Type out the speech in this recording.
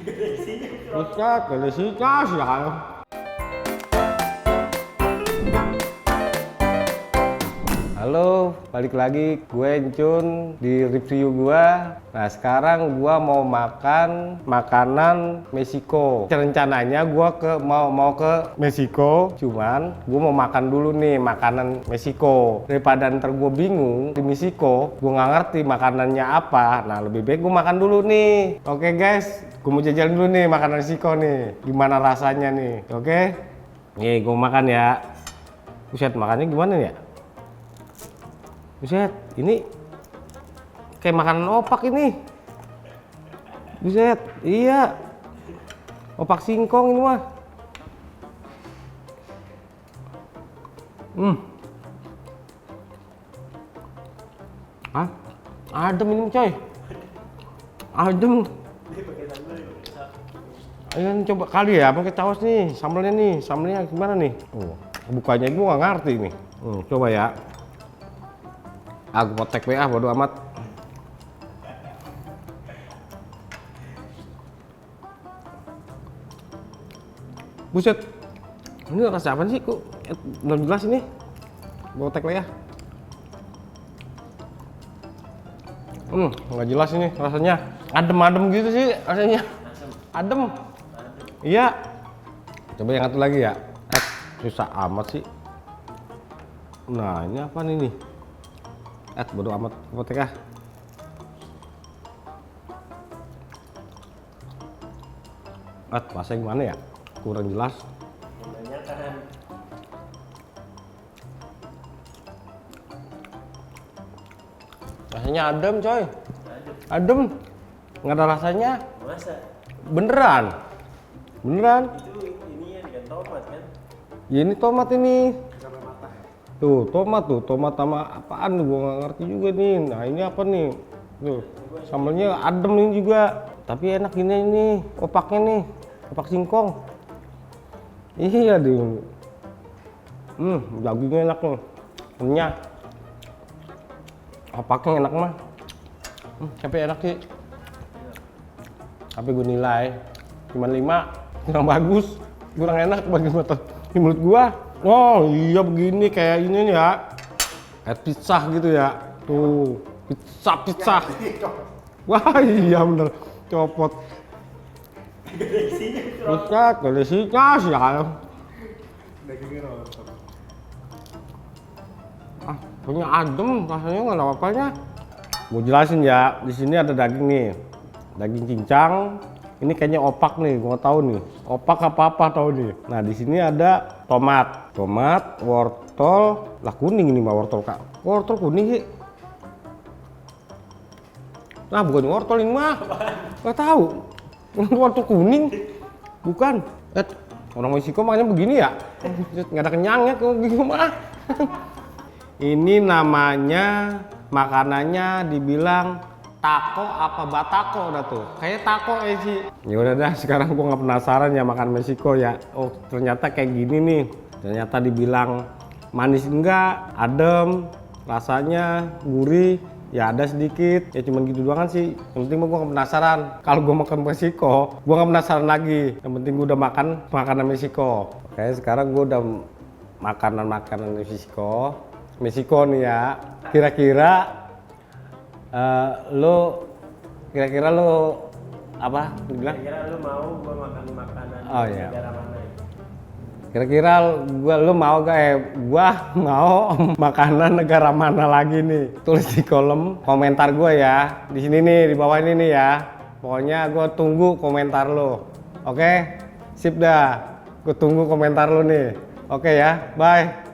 Buset, gak ada isinya sih ya. Halo, balik lagi gue Encun di review gue. Nah sekarang gue mau makan makanan Meksiko. Rencananya gue mau ke Meksiko, cuman gue mau makan dulu nih makanan Meksiko. Daripada ntar gue bingung di Meksiko, gue nggak ngerti makanannya apa. Nah lebih baik gue makan dulu nih. Oke guys, gue mau jajan dulu nih makanan Meksiko nih. Gimana rasanya nih? Oke? Nih gue makan ya. Buset, makannya gimana ya? Buset, ini kayak makanan opak ini. Buset, iya. Opak singkong ini mah. Hah? Adem ini coy. Adem. Ayo coba kali ya, pakai saus nih, sambelnya gimana nih? Bukanya gue nggak ngerti nih. Coba ya. Aku mau tag WA bodo amat. Buset, ini rasa apa sih kok belum jelas ini? Mau tag WA. Nggak jelas ini rasanya. Adem-adem gitu sih rasanya. Adem. Iya. Coba yang satu lagi ya. Susah amat sih. Nah ini apa nih? Bodo amat apotek ah. Bahasa gimana ya? Kurang jelas. Rasanya adem coy. Adem. Nggak ada rasanya. Masa? Beneran. Itu ini kan tomat kan? Ya ini tomat ini. Tuh tomat sama apaan tuh, gua nggak ngerti juga nih. Nah ini apa nih? Tuh sambelnya adem ini juga, tapi enak ini opaknya nih, opak singkong. Iya deh. Dagingnya enak nih, renyah. Opaknya enak mah. Tapi enak sih. Tapi gue nilai cuma 5, kurang bagus, kurang enak bagi mata di mulut gua. Oh iya begini kayak ini ya, kayak pizza gitu ya. Tuh pizza. Wah iya bener, copot. Buset, gak ada isinya sih ya. Punya adem, rasanya nggak ada apa-apanya. Mau jelasin ya, di sini ada daging nih, daging cincang. Ini kayaknya opak nih, gua tahu nih. Opak apa tahu nih. Nah, di sini ada tomat, wortel. Lah kuning ini mah wortel, Kak. Wortel kuning sih. Nah, bukan wortel ini mah. Enggak tahu. Wortel kuning. Bukan. Orang Meksiko makanya begini ya. Nggak ada kenyangnya kalau gitu mah. Ini namanya makanannya dibilang taco apa batako dah tuh, kayak taco sih. Ya udah dah, sekarang gua nggak penasaran ya makan Meksiko ya. Oh ternyata kayak gini nih. Ternyata dibilang manis enggak, adem, rasanya gurih, ya ada sedikit. Ya cuman gitu doang sih. Yang penting gua nggak penasaran. Kalau gua makan Meksiko, gua nggak penasaran lagi. Yang penting gua udah makan makanan Meksiko. Oke, sekarang gua udah makanan Meksiko nih ya. Kira-kira lo apa bilang? Kira-kira lu mau gua makan makanan Iya. negara mana? Kira-kira lo mau gua mau makanan negara mana lagi nih? Tulis di kolom komentar gua ya. Di sini nih, di bawah ini nih ya. Pokoknya gua tunggu komentar lo. Oke? Sip dah. Gua tunggu komentar lo nih. Oke ya. Bye.